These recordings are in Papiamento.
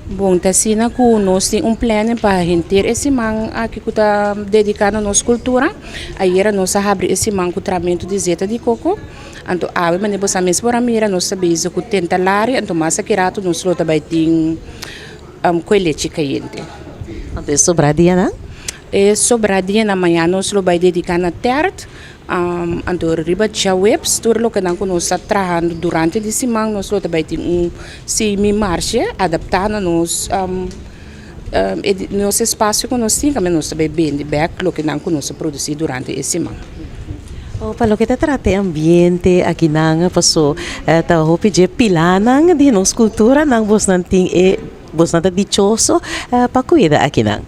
Bon, ta asina ku nos tin un planning pa henter e siman aki ku ta dediká na nos kultura. Ayera nos a habri e siman ku tramentu di zeta di koko. Anto awe manera bo sa mes por a mira nos ta bezig ku tenta lari, anto mas aki ratu nos lo ta bai tin kue lechi kayente. Anto e sobrá dianan? E sobrá dianan mañana nos lo bai dediká na tèrt. Anto riba djaweps tur lokenan ku nos ta trahando durante di siman nos lo ta bai tin un semi marshe adaptá na nos nos espasio ku nos tin kaminda nos ta bai bende bèk lokenan ku nos a produsí durante e siman. Pa loke ta trata e ambiente akinan paso ta hopi dje pilanan di nos kultura nan bosnan tin e bosnan ta dichoso pa kuida akinan.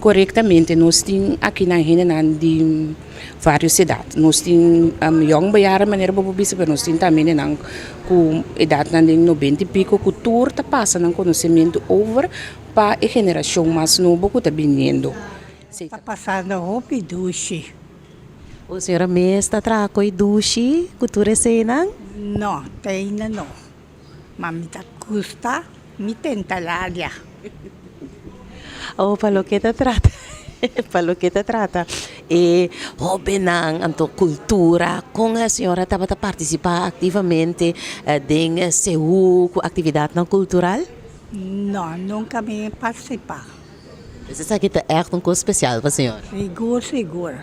Korektamente nos tin akinan hendenan di. Varios edat. Nos tin yong bejaarden manera bo por bisa pero nos tin tambe nan ku edatnan den nobenta i piko ku tur ta pasa nan konosementu over pa e generashon mas nobo ku ta biniendo. Ta pasando hopi dushi. O señora mes ta traha koe dushi ku tur eseinan? No, te ainda no. Ma mi ta gusta mi tenta ladia. Oh, pa loke ta trata, pa loke ta trata e hobennan, anto cultura, con e señora tabata participa activamente den Seú cu actividadnan cultural? No, nunca mi a participa. Pues esaki ta echt un cos special pa señora? Sigur, sigur.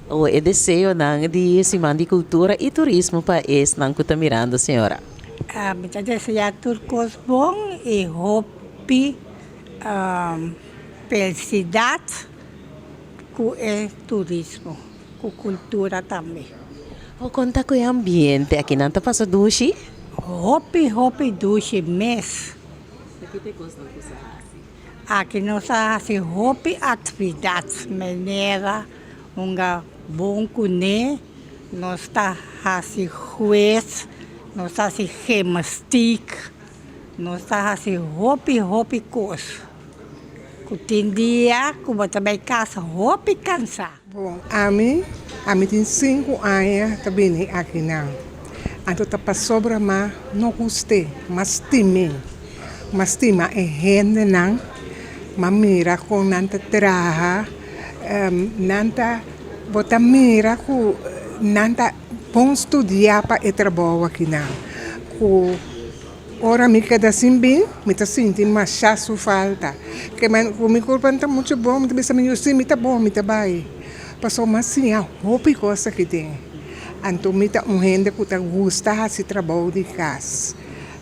O e deseonan di Siman di Kultura i Turismo pa esnan ku ta mirando, señora? Mi ta deseá tur kos bon i hopi felisidat ku e turismo, ku kultura tambe. O konta ku e ambiente akinan ta pasa dushi? Hopi, hopi dushi mes. Ki ta e kosnan ku sa hasi? Aki nos a hasi hopi aktividat manera hunga bon kuné, nos ta hasi hues, nos ta hasi gimnastiek, nos ta hasi hopi hopi kos ku tin dia ku bo ta bai kas hopi kansá. Bon, ami, ami tin sinku aña ta bini akinan. Anto ta pasobra ma no gust'é, ma stim'é. M'a stima e hendenan, m'a mira kon nan ta traha, nan ta, bo ta mira ku nan ta bon studiá pa e trabou akinan. Ku ora mi keda sin bin, mi ta sinti masha su falta. Ke men ku mi kurpa no ta muchu bon, mi ta bisa mi yu, si mi ta bon, mi ta bai. Pasobra m'a siña hopi kos aki den. Anto mi ta un hende ku ta gusta hasi trabou di kas.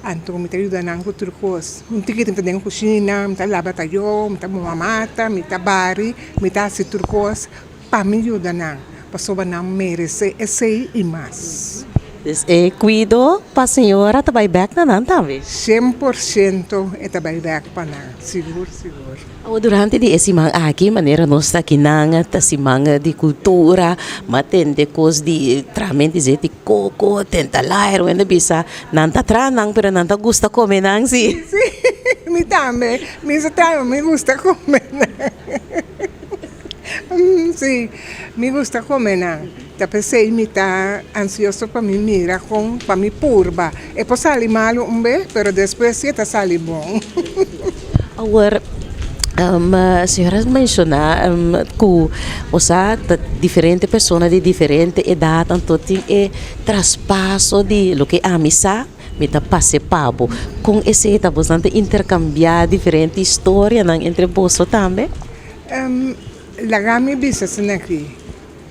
Anto mi ta yuda nan ku tur kos. Un tiki mi ta den kushina, mi ta laba tayo, mi ta muha mata, mi ta bari, mi ta hasi tur kos pa mi yuda nan, pasobra nan meresé esei i mas. Dus e kuido pa señora ta bai bèk na nan tambe? 100% e ta bai bèk pa nan, sigur sigur. Awor durante di e siman aki manera nos ta akinan ta siman di kultura, m'a tende kos di trahamento di zeti koko, tenta laer, wende bisa Nan ta traha nan pero nan ta gusta come nan si. Si, mi tambe. Mi sa traha mi gusta come nan. Si, mi gusta come nan. Ta p'esei mi ta ansioso pa mi mira con pa mi purba. E por sali malo un be, pero despues si e ta sali bon. Awor, señora a menciona cu bo sa ta diferente persona di diferente edad anto tin e Traspaso di loke ami sa, mi ta pas'e pa bo. Kon esei ta? Bosnan ta interkambiá diferente historianan entre boso tambe? Laga mi bisa asina aki,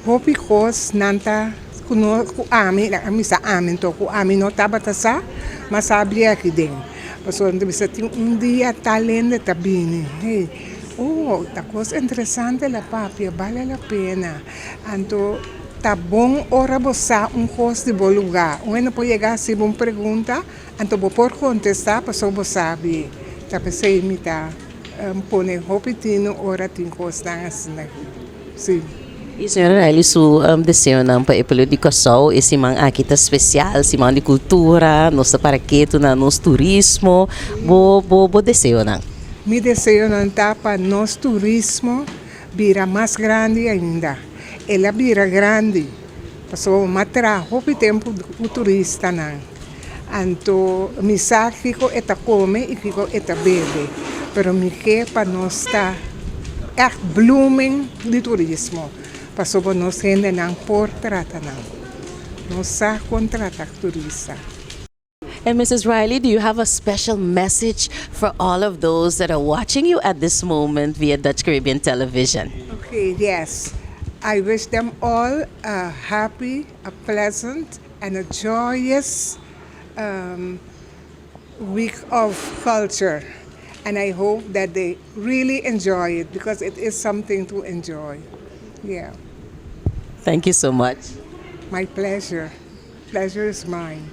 hopi kos nan ta ku no ku ami, laga mi bisa ami anto, ku ami no tabata sa, ma sa bia aki den. Pasobra nan ta bisa tin un dia tal hende ta bini, hey, oh, ta kos interesante la papia, bale la pena. Anto ta bon ora bo sa un kos di bo lugá. Un hende por yega hasi bo un pregunta, anto bo por kontestá pasobra bo sabi. Ta p'esei mi ta pone hopi tinu ora tin kosnan asina. Sí. I señora Riley su deseonan pa e pueblo di Kòrsou e siman aki ta spesial, siman di kultura, nos ta para ketu na nos turismo. Bo bo bo deseonan? Mi deseonan ta pa nos turismo Bira mas grandi ainda. El a bira grandi pasobra bo a traha hopi tempu ku turistanan. Anto mi sa kiko e ta kome i kiko e ta bebe. Pero mi ke pa nos ta echt blooming di turismo. Pasobra nos hendenan por trata nan. Nos sa kon trata turista. And Mrs. Riley, do you have a special message for all of those that are watching you at this moment via Dutch Caribbean Television? Okay, yes. I wish them all a happy, a pleasant, and a joyous week of culture. And I hope that they really enjoy it because it is something to enjoy. Yeah, Thank you so much. My pleasure. Pleasure is mine.